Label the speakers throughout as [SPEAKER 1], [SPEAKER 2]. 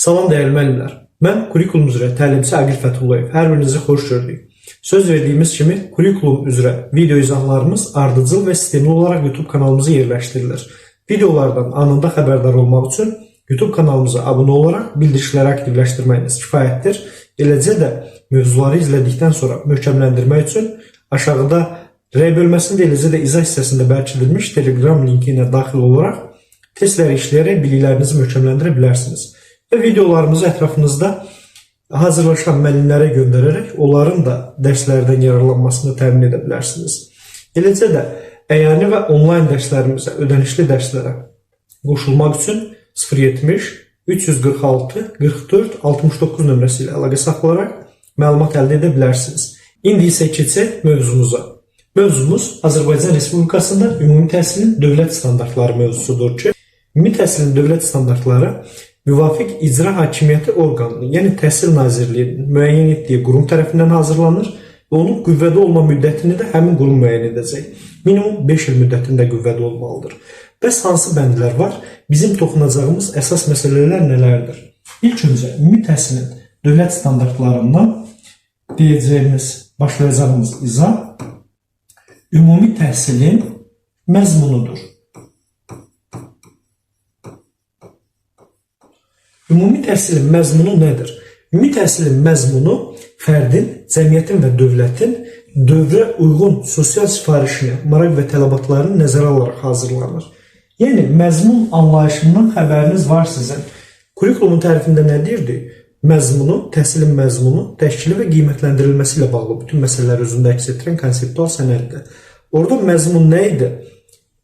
[SPEAKER 1] Salam dəyərli müəllimlər. Mən kurikulum üzrə təlimçi Aqil Fətullayev. Hər birinizi xoş gördük. Söz verdiyimiz kimi kurikulum üzrə video izahlarımız ardıcıl və sistemli olaraq YouTube kanalımıza yerləşdirilir. Videolardan anında xəbərdar olmaq üçün YouTube kanalımıza abunə olaraq bildirişləri aktivləşdirməyiniz kifayətdir. Eləcə də mövzuları izlədikdən sonra möhkəmləndirmək üçün aşağıda R bölməsində, eləcə də izah hissəsində bərkidilmiş Telegram linki ilə daxil olaraq testləri işləyərək biliklərinizi möhkəmləndirə bilərsiniz. Və videolarımızı ətrafınızda hazırlaşan müəllimlərə göndərərək onların da dərslərdən yararlanmasını təmin edə bilərsiniz. Eləcə də əyani və onlayn dərslərimizə, ödənişli dərslərə qoşulmaq üçün 070 346 44 69 nömrəsi ilə əlaqə saxlayaraq məlumat əldə edə bilərsiniz. İndi isə keçək mövzumuza. Mövzumuz Azərbaycan Respublikasında ümumi təhsilin dövlət standartları mövzusudur ki, ümumi təhsilin dövlət standartları müvafiq icra hakimiyyəti orqanının, yəni Təhsil Nazirliyinin müəyyən etdiyi qurum tərəfindən hazırlanır və onun qüvvədə olma müddətini də həmin qurum müəyyən edəcək. Minimum 5 il müddətində qüvvədə olmalıdır. Bəs hansı bəndlər var? Bizim toxunacağımız əsas məsələlər nələrdir? İlk öncə ümumi təhsilin dövlət standartlarından deyəcəyimiz, başlayacağımız izah ümumi təhsilin məzmunudur. Ümumi təhsilin məzmunu nədir? Ümumi təhsilin məzmunu fərdin, cəmiyyətin və dövlətin dövrə uyğun sosial sifarişini, maraq və tələbatlarını nəzərə alaraq hazırlanır. Yəni məzmun anlayışından xəbəriniz var sizin. Kurikulumun tərifində nə deyirdi? Məzmunu, təhsilin məzmunu, təşkili və qiymətləndirilməsi ilə bağlı bütün məsələləri özündə əks etdirən konseptual sənəddir. Orada məzmun nə idi?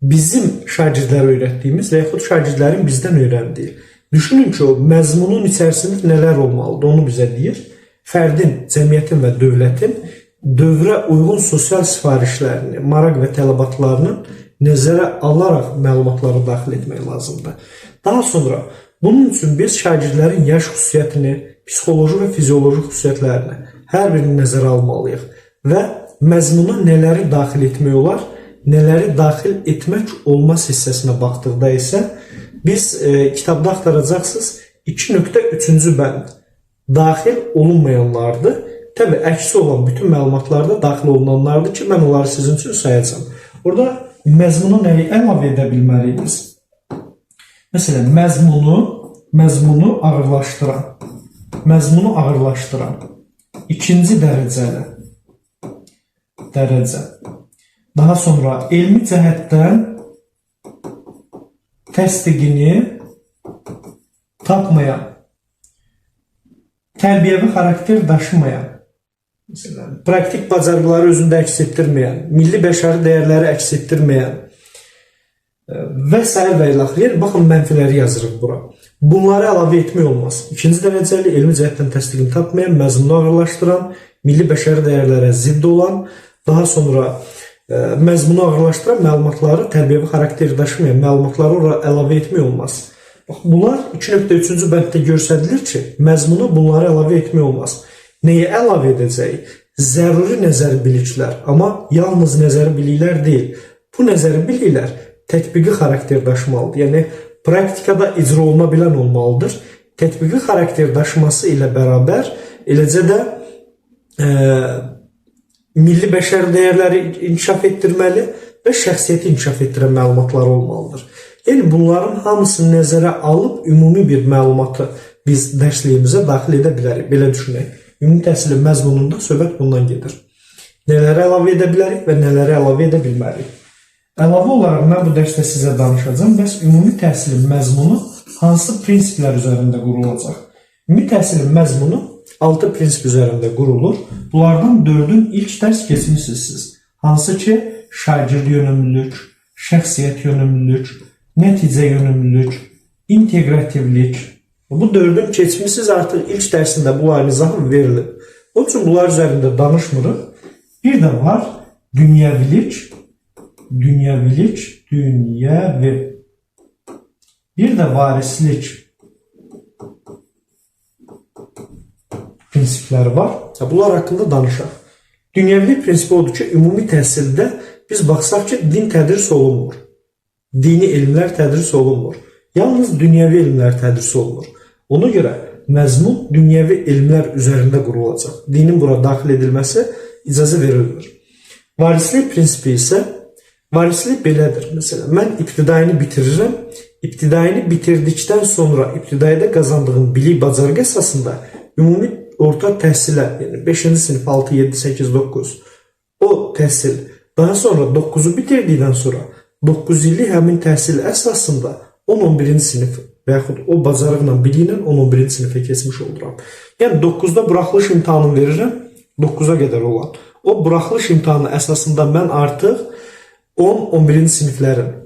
[SPEAKER 1] Bizim şagirdlərə öyrətdiyimiz və yaxud şagirdlərin bizdən öyrəndiyi. Düşünün ki, o məzmunun içərisində nələr olmalıdır, onu bizə deyir. Fərdin, cəmiyyətin və dövlətin dövrə uyğun sosial sifarişlərini, maraq və tələbatlarını nəzərə alaraq məlumatları daxil etmək lazımdır. Daha sonra bunun üçün biz şagirdlərin yaş xüsusiyyətini, psixoloji və fizioloji xüsusiyyətlərini hər birini nəzərə almalıyıq və məzmuna nələri daxil etmək olar, nələri daxil etmək olmaz hissəsinə baxdıqda isə biz kitabda axtaracaqsınız 2.3-cü bənd daxil olunmayanlardır. Təbii əksi olan bütün məlumatlarda daxil olunanlardır ki, mən onları sizin üçün sayacağam. Orada məzmuna nəyi əlavə edə bilməliyik biz? Məsələn, məzmunu ağırlaşdıran, məzmunu ağırlaşdıran ikinci dərəcəli dərəcə. Daha sonra elmi cəhətdən təsdiqini tapmayan, tərbiyəvi xarakter daşımayan, məsələn, praktik bacarıqları özündə əks etdirməyən, milli bəşəri dəyərləri əks etdirməyən və sair və ilaxır. Yəni baxın mənfiləri yazırıq bura. Bunları əlavə etmək olmaz. İkinci dərəcəli, elmi cəhətdən təsdiqini tapmayan, məzmunu ağırlaşdıran, milli bəşəri dəyərlərə zidd olan, daha sonra məzmunu ağırlaşdıran məlumatları, tərbiyəvi xarakter daşımayan məlumatları ora əlavə etmək olmaz. Bax, bunlar 2.3-cü bənddə göstərilir ki, məzmuna bunları əlavə etmək olmaz. Nəyi əlavə edəcəyik? Zəruri nəzəri biliklər, amma yalnız nəzəri biliklər deyil. Bu nəzəri biliklər tətbiqi xarakter daşımalıdır. Yəni praktikada icra oluna bilən olmalıdır. Tətbiqi xarakter daşıması ilə bərabər eləcə də milli bəşəri dəyərləri inkişaf etdirməli və şəxsiyyəti inkişaf etdirən məlumatlar olmalıdır. Yəni bunların hamısını nəzərə alıb ümumi bir məlumatı biz dərsliyimizə daxil edə bilərik. Belə düşünək. Ümumi təhsilin məzmununda söhbət bundan gedir. Nələri əlavə edə bilərik və nələri əlavə edə bilmərik. Əlavə olaraq mən bu dərsdə sizə danışacağam. Bəs ümumi təhsilin məzmunu hansı prinsiplər üzərində qurulacaq? Ümumi təhsilin məzmunu 6 prinsip üzərində qurulur. Bunlardan 4-ün ilk dərs keçmisiniz siz. Hansı ki, şagird yönümlülük, şəxsiyyət yönümlülük, nəticə yönümlülük, inteqrativlik. Bu 4-ün keçmisiniz, artıq ilk dərsində bunların izahı verilib. Onun üçün bunlar üzərində danışmırıq. Bir də var dünyəvilik, dünyəvilik, dünyəvi. Bir də varislik prinsipləri var. Bunlar haqqında danışaq. Dünyəvilik prinsipi odur ki, ümumi təhsildə biz baxsaq ki, din tədris olunmur. Dini elmlər tədris olunmur. Yalnız dünyəvi elmlər tədris olunur. Ona görə məzmun dünyəvi elmlər üzərində qurulacaq. Dinin bura daxil edilməsi icazə verilmir. Varislik prinsipi isə, varislik belədir. Məsələn, mən ibtidaini bitirirəm. İbtidaini bitirdikdən sonra ibtidaidə qazandığım bilik, bacarıq əsasında ümumi orta təhsilə, yəni 5-ci sinif 6, 7, 8, 9 o təhsil, daha sonra 9-u bitirdikdən sonra 9 illik həmin təhsil əsasında 10-11-ci sinif və yaxud o bacarıqla, biliklə 10-11-ci sinifə keçmiş oluram. Yəni 9-da buraxılış imtahanını verirəm, 9-a qədər olan. O buraxılış imtahanı əsasında mən artıq 10-11-ci siniflərin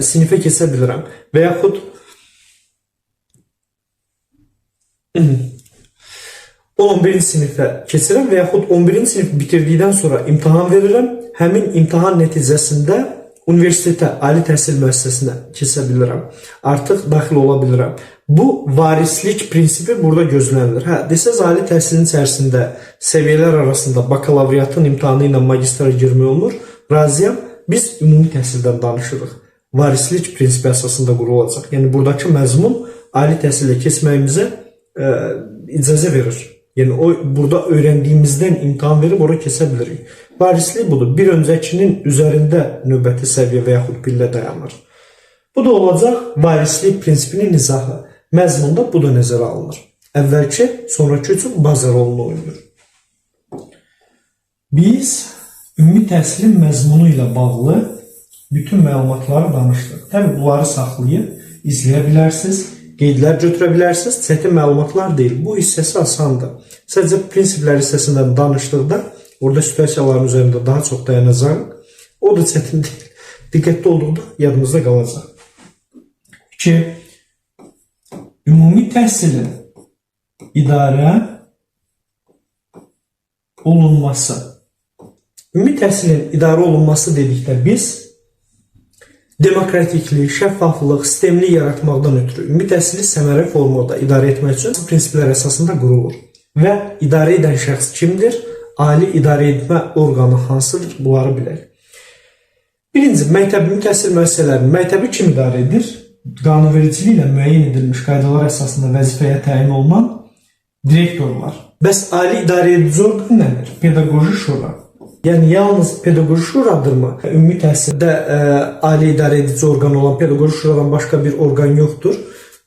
[SPEAKER 1] sinifə keçə bilirəm və yaxud 10-11-ci sinifə keçirəm və yaxud 11-ci sinif bitirdikdən sonra imtahan verirəm. Həmin imtahan nəticəsində universitetə, ali təhsil müəssisəsinə keçə bilirəm. Artıq daxil ola bilirəm. Bu varislik prinsipi burada gözlənilir. Hə, desəz ali təhsilin içərisində səviyyələr arasında bakalavriatın imtahanı ilə magistra girmək olmur. Razıyam. Biz ümumi təhsildən danışırıq. Varislik prinsipi əsasında qurulacaq. Yəni buradakı məzmun ali təhsilə keçməyimizə icazə verir. Yəni o burada öyrəndiyimizdən imtahan verib ora keçə bilirik. Varislik budur. Bir öncəkinin üzərində növbəti səviyyə və yaxud pillə dayanır. Bu da olacaq varislik prinsipinin izahı. Məzmunda bu da nəzərə alınır. Əvvəlki, sonrakı üçün baza rolunu oynayır. Biz ümumi təhsilin məzmunu ilə bağlı bütün məlumatları danışdıq. Təbii bunları saxlayıb izləyə bilərsiniz, qeydlər götürə bilərsiniz. Çətin məlumatlar deyil. Bu hissəsi asandır. Sadəcə prinsiplər hissəsindən danışdıqda orada situasiyaların üzərində daha çox dayanacağıq. O da çətin deyil. Diqqətli olduqda yadımızda qalacaq. 2. Ümumi təhsilin idarə olunması. Ümumi təhsilin idarə olunması dedikdə biz demokratiklik, şəffaflıq, sistemli yaratmaqdan ötürü ümumi təhsili səmərəli formada idarə etmək üçün prinsiplər əsasında qurulur. Və idarə edən şəxs kimdir? Ali idarə etmə orqanı hansıdır? Bunları bilək. Birinci, məktəb ümumi təhsil müəssisələrinin məktəbi kim idarə edir? Qanunvericiliklə müəyyən edilmiş qaydalar əsasında vəzifəyə təyin olunan direktorlar. Bəs ali idarə edici orqan nədir? Pedaqoji şura. Yəni yalnız pedaqoji şuradırmı? Ümumi təhsildə ali idarə edici orqan olan pedaqoji şuradan başqa bir orqan yoxdur.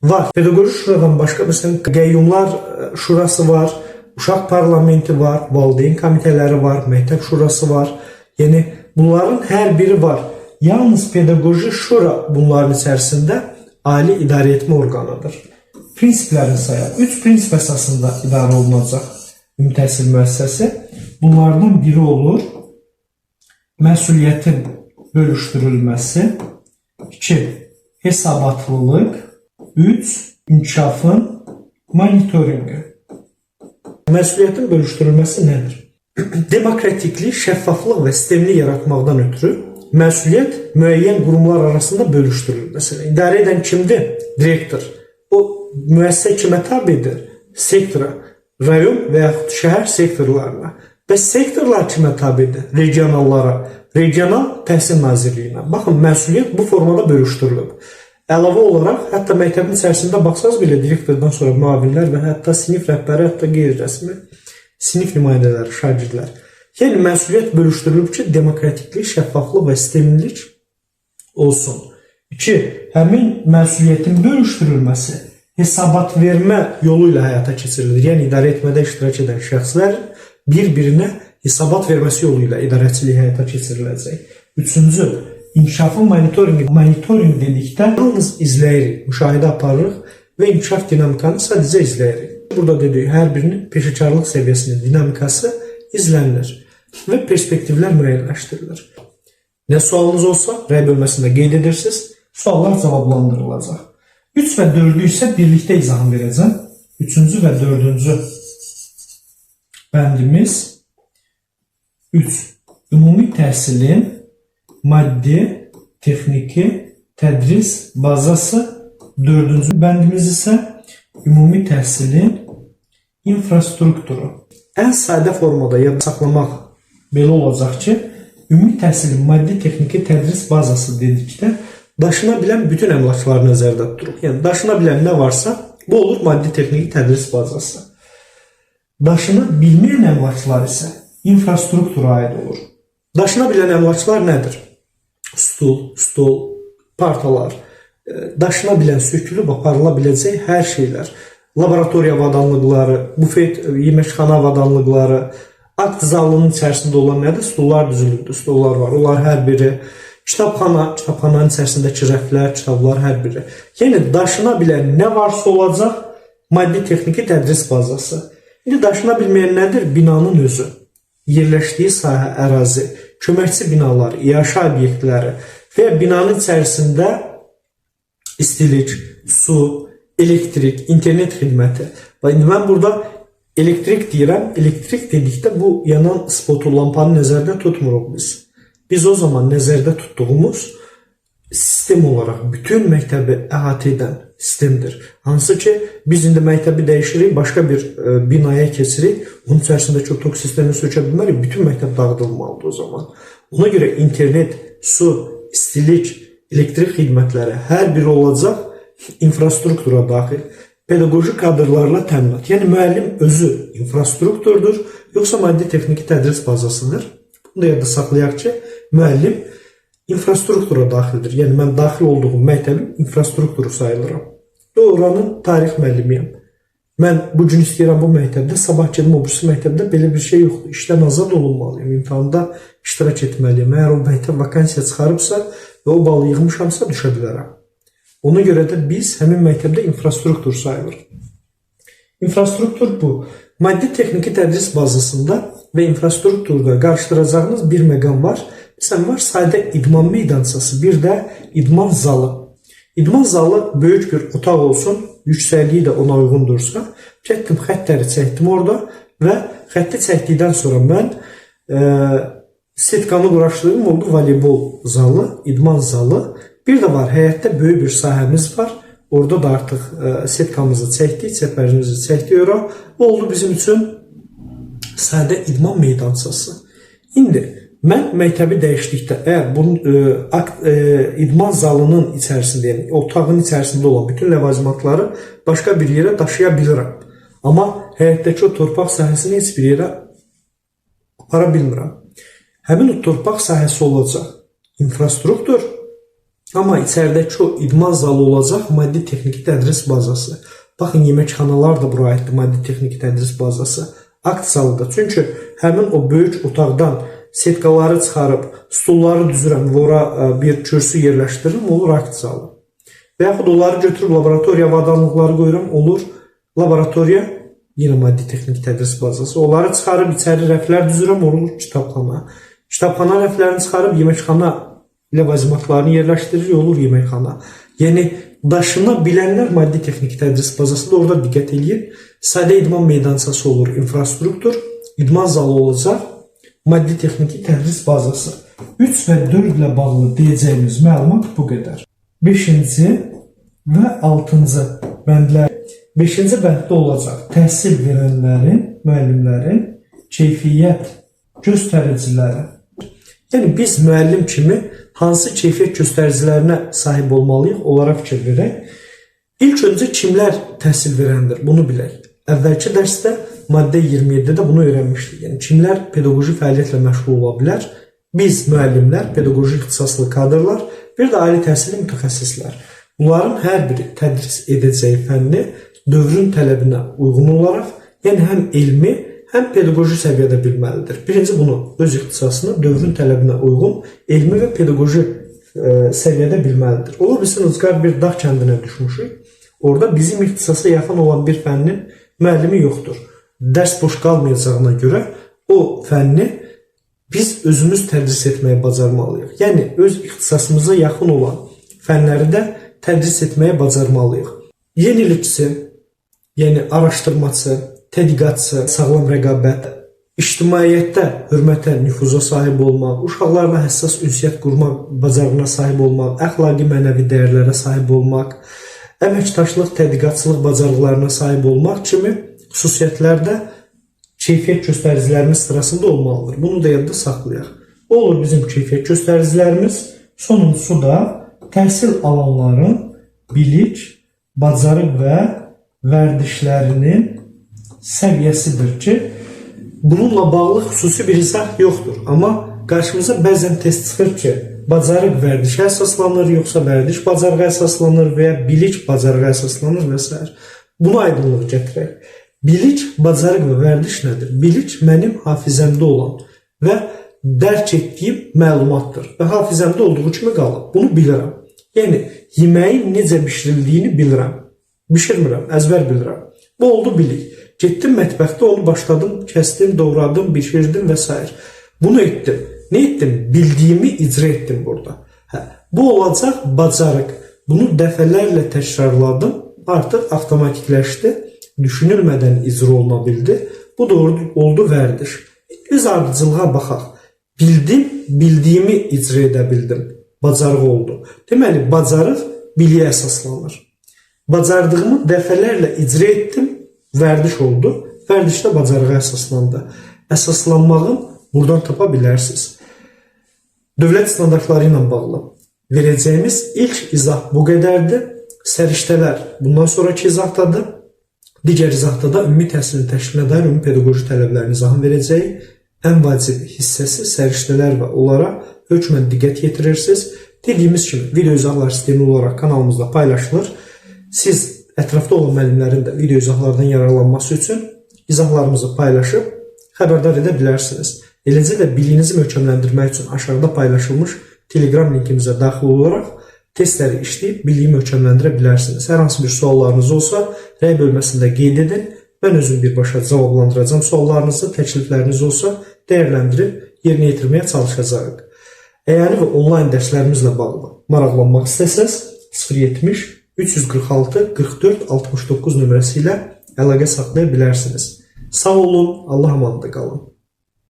[SPEAKER 1] Var. Pedaqoji şuradan başqa məsələn qəyyumlar şurası var, uşaq parlamenti var, valideyn komitələri var, məktəb şurası var. Yəni bunların hər biri var. Yalnız pedaqoji şura bunların içərisində ali idarə etmə orqanıdır. Prinsiplərini sayaq. 3 prinsip əsasında idarə olunacaq ümumi təhsil müəssisəsi. Bunlardan biri olur məsuliyyətin bölüşdürülməsi, 2. Hesabatlılıq, 3. İnkişafın monitorinqi. Məsuliyyətin bölüşdürülməsi nədir? Demokratiklik, şəffaflıq və sistemli yaratmaqdan ötürü məsuliyyət müəyyən qurumlar arasında bölüşdürülür. Məsələn, idarə edən kimdir? Direktor. O müəssisə kimə tabedir? Sektora, rayon və yaxud şəhər sektorlarına. Və sektorlar kimə tabedir? Regionallara. Regional Təhsil Nazirliyinə. Baxın, məsuliyyət bu formada bölüşdürülüb. Əlavə olaraq, hətta məktəbin içərisində baxsanız belə direktordan sonra müavinlər və hətta sinif rəhbəri, hətta qeyri-rəsmi sinif nümayəndələri, şagirdlər. Yəni məsuliyyət bölüşdürülüb ki, demokratiklik, şəffaflıq və sistemlilik olsun. 2. Həmin məsuliyyətin bölüşdürülməsi hesabat vermə yolu ilə həyata keçirilir. Yəni idarə etmədə iştirak edən şəxslərin bir-birinə hesabat verməsi yolu ilə idarəçilik həyata keçiriləcək. 3. İnkişafın monitorinqi. Monitorinq dedikdə yalnız izləyirik, müşahidə aparırıq və inkişaf dinamikanı sadəcə izləyirik. Burada dedik, hər birinin peşəkarlıq səviyyəsinin dinamikası izlənilir və perspektivlər müəyyənləşdirilir. Nə sualınız olsa, rəy bölməsində qeyd edirsiniz, suallar cavablandırılacaq. 3 və 4-ü isə birlikdə izahını verəcəm. 3-cü və 4-cü bəndimiz 3. Ümumi təhsilin maddi, texniki tədris bazası. 4-cü bəndimiz isə ümumi təhsilin infrastrukturu. Ən sadə formada yadda saxlamaq belə olacaq ki, ümumi təhsilin maddi, texniki tədris bazası dedikdə daşına bilən bütün əmlakları nəzərdə tuturuq. Yəni daşına bilən nə varsa Bu olur maddi texniki tədris bazası. Daşına bilməyən əmlaklar isə infrastruktura aid olur. Daşına bilən əmlaklar nədir? Stul, stol, partalar, daşına bilən, sökülüb aparıla biləcək hər şeylər. Laboratoriya avadanlıqları, bufet, yeməkxana avadanlıqları, akt zalının içərisində olan nədir? Stullar düzülübdür, stollar var. Onlar hər biri. Kitabxana, kitabxananın içərisindəki rəflər, kitablar hər biri. Yəni daşına bilən nə varsa olacaq maddi texniki tədris bazası. İndi daşına bilməyən nədir? Binanın özü, yerləşdiyi sahə, ərazi, köməkçi binalar, iaşə obyektləri və ya binanın içərisində istilik, su, elektrik, internet xidməti. Və indi mən burada elektrik deyirəm. Elektrik dedikdə bu yanan spotu, lampanı nəzərdə tutmuruq biz. Biz o zaman nəzərdə tutduğumuz sistem olaraq bütün məktəbi əhatə edən sistemdir. Hansı ki, biz indi məktəbi dəyişirik, başqa bir binaya keçirik, onun içərisindəki o tok sistemini sökə bilmərik, bütün məktəb dağıdılmalıdır o zaman. Ona görə internet, su, istilik, elektrik xidmətləri hər biri olacaq infrastruktura daxil. Pedaqoji kadrlarla təminat. Yəni müəllim özü infrastrukturdur, yoxsa maddi texniki tədris bazasıdır? Bunu da yadda saxlayaq ki, müəllim infrastruktura daxildir. Yəni mən daxil olduğum məktəbin infrastrukturu sayılıram. Və oranın tarix müəllimiyəm. Mən bu gün istəyirəm bu məktəbdə, sabah gedim o birisi məktəbdə belə bir şey yoxdur. İşdən azad olunmalıyam, imtahanda iştirak etməliyəm. Əgər o məktəb vakansiya çıxarıbsa və o balı yığmışamsa düşə bilərəm. Ona görə də biz həmin məktəbdə infrastruktur sayılırıq. İnfrastruktur bu. Maddi texniki tədris bazasında və infrastrukturda qarışdıracağınız bir məqam var. Məsələn, var sadə idman meydançası, bir də idman zalı. İdman zalı böyük bir otaq olsun, yüksəkliyi də ona uyğundursa, getdim xəttləri çəkdim orada və xətti çəkdikdən sonra mən setkanı quraşdırdım, oldu voleybol zalı, idman zalı. Bir də var, həyətdə böyük bir sahəmiz var. Orada da artıq setkamızı çəkdik, çəpərimizi çəkdik ora. Bu oldu bizim üçün sadə idman meydançası. İndi mən məktəbi dəyişdikdə, əgər bunun idman zalının içərisində, yəni otağın içərisində olan bütün ləvazimatları başqa bir yerə daşıya bilirəm. Amma həyətdəki o torpaq sahəsini heç bir yerə apara bilmirəm. Həmin o torpaq sahəsi olacaq infrastruktur, amma içəridəki o idman zalı olacaq maddi texniki tədris bazası. Baxın, yeməkxanalar da bura aiddir, maddi texniki tədris bazası. Akt zalı da. Çünki həmin o böyük otaqdan setkaları çıxarıb, stulları düzürəm və ora bir kürsü yerləşdirirəm, olur akt zalı. Və yaxud onları götürüb laboratoriya avadanlıqları qoyuram, olur laboratoriya, yenə maddi texniki tədris bazası. Onları çıxarıb içəri rəflər düzürəm, olur kitabxana. Kitabxana rəflərini çıxarıb yeməkxana ləvazimatlarını yerləşdiririk, olur yeməkxana. Yəni daşına bilənlər maddi texniki tədris bazasında, orada diqqət eləyin. Sadə idman meydançası olur infrastruktur, idman zalı olacaq maddi texniki tədris bazası. 3 və 4 ilə bağlı deyəcəyimiz məlumat bu qədər. 5-ci və 6-cı bəndlər. 5-ci bənddə olacaq təhsil verənlərin, müəllimlərin keyfiyyət göstəriciləri. Yəni biz müəllim kimi hansı keyfiyyət göstəricilərinə sahib olmalıyıq, onlara fikir verək. İlk öncə kimlər təhsil verəndir, bunu bilək. Əvvəlki dərsdə maddə 27-də bunu öyrənmişdik. Yəni kimlər pedaqoji fəaliyyətlə məşğul ola bilər? Biz müəllimlər, pedaqoji ixtisaslı kadrlar, bir də ali təhsilli mütəxəssislər. Bunların hər biri tədris edəcəyi fənni dövrün tələbinə uyğun olaraq, yəni həm elmi, həm pedaqoji səviyyədə bilməlidir. Birinci bunu öz ixtisasını dövrün tələbinə uyğun elmi və pedaqoji səviyyədə bilməlidir. Ola bilsin ucqar bir dağ kəndinə düşmüşük. Orada bizim ixtisasa yaxın olan bir fənnin müəllimi yoxdur. Dərs boş qalmayacağına görə o fənni biz özümüz tədris etməyi bacarmalıyıq. Yəni öz ixtisasımıza yaxın olan fənləri də tədris etməyi bacarmalıyıq. Yenilikçi, yəni araşdırmaçı, tədqiqatçı, sağlam rəqabət, ictimaiyyətdə hörmətə, nüfuza sahib olmaq, uşaqlarla həssas ünsiyyət qurmaq bacarığına sahib olmaq, əxlaqi, mənəvi dəyərlərə sahib olmaq, əməkdaşlıq, tədqiqatçılıq bacarıqlarına sahib olmaq kimi xüsusiyyətlər də keyfiyyət göstəricilərimiz sırasında olmalıdır. Bunu da yadda saxlayaq. O olur bizim keyfiyyət göstəricilərimiz. Sonuncusu da təhsil alanların bilik, bacarıq və vərdişlərinin səviyyəsidir ki, bununla bağlı xüsusi bir izah yoxdur. Amma qarşımıza bəzən test çıxır ki, bacarıq vərdişə əsaslanır, yoxsa vərdiş bacarığa əsaslanır və ya bilik bacarığa əsaslanır və s. Bunu aydınlıq gətirək. Bilik, bacarıq və vərdiş nədir? Bilik mənim hafizəmdə olan və dərk etdiyim məlumatdır və hafizəmdə olduğu kimi qalıb. Bunu bilirəm. Yəni yeməyin necə bişirildiyini bilirəm. Bişirmirəm, əzbər bilirəm. Bu oldu bilik. Getdim mətbəxdə onu başladım, kəsdim, doğradım, bişirdim və s. Bunu etdim. Nə etdim? Bildiyimi icra etdim burada. Hə, bu olacaq bacarıq. Bunu dəfələrlə təkrarladım. Artıq avtomatikləşdi. Düşünülmədən icra oluna bildi. Bu da oldu vərdiş. Biz ardıcıllığa baxaq. Bildim, bildiyimi icra edə bildim. Bacarıq oldu. Deməli, bacarıq biliyə əsaslanır. Bacardığımı dəfələrlə icra etdim, vərdiş oldu. Vərdiş də bacarığa əsaslandı. Əsaslanmağın buradan tapa bilərsiniz. Dövlət standartları ilə bağlı verəcəyimiz ilk izah bu qədərdir. Səriştələr bundan sonraki izahdadır. Digər izahda da ümumi təhsilin təşkilinə dair ümumi pedaqoji tələblərin izahını verəcəyik. Ən vacib hissəsi səriştələr və onlara hökmən diqqət yetirirsiniz. Dediyimiz kimi video izahlar sistemi olaraq kanalımızda paylaşılır. Siz ətrafda olan müəllimlərin də video izahlardan yararlanması üçün izahlarımızı paylaşıb xəbərdar edə bilərsiniz. Eləcə də biliyinizi möhkəmləndirmək üçün aşağıda paylaşılmış Telegram linkimizə daxil olaraq testləri işləyib biliyi möhkəmləndirə bilərsiniz. Hər hansı bir suallarınız olsa rəy bölməsində qeyd edin. Mən özüm birbaşa cavablandıracağam suallarınızı, təklifləriniz olsa dəyərləndirib yerinə yetirməyə çalışacağıq. Əyani və onlayn dərslərimizlə bağlı maraqlanmaq istəsəz 070 346 44 69 nömrəsi ilə əlaqə saxlaya bilərsiniz. Sağ olun, Allah amanında qalın.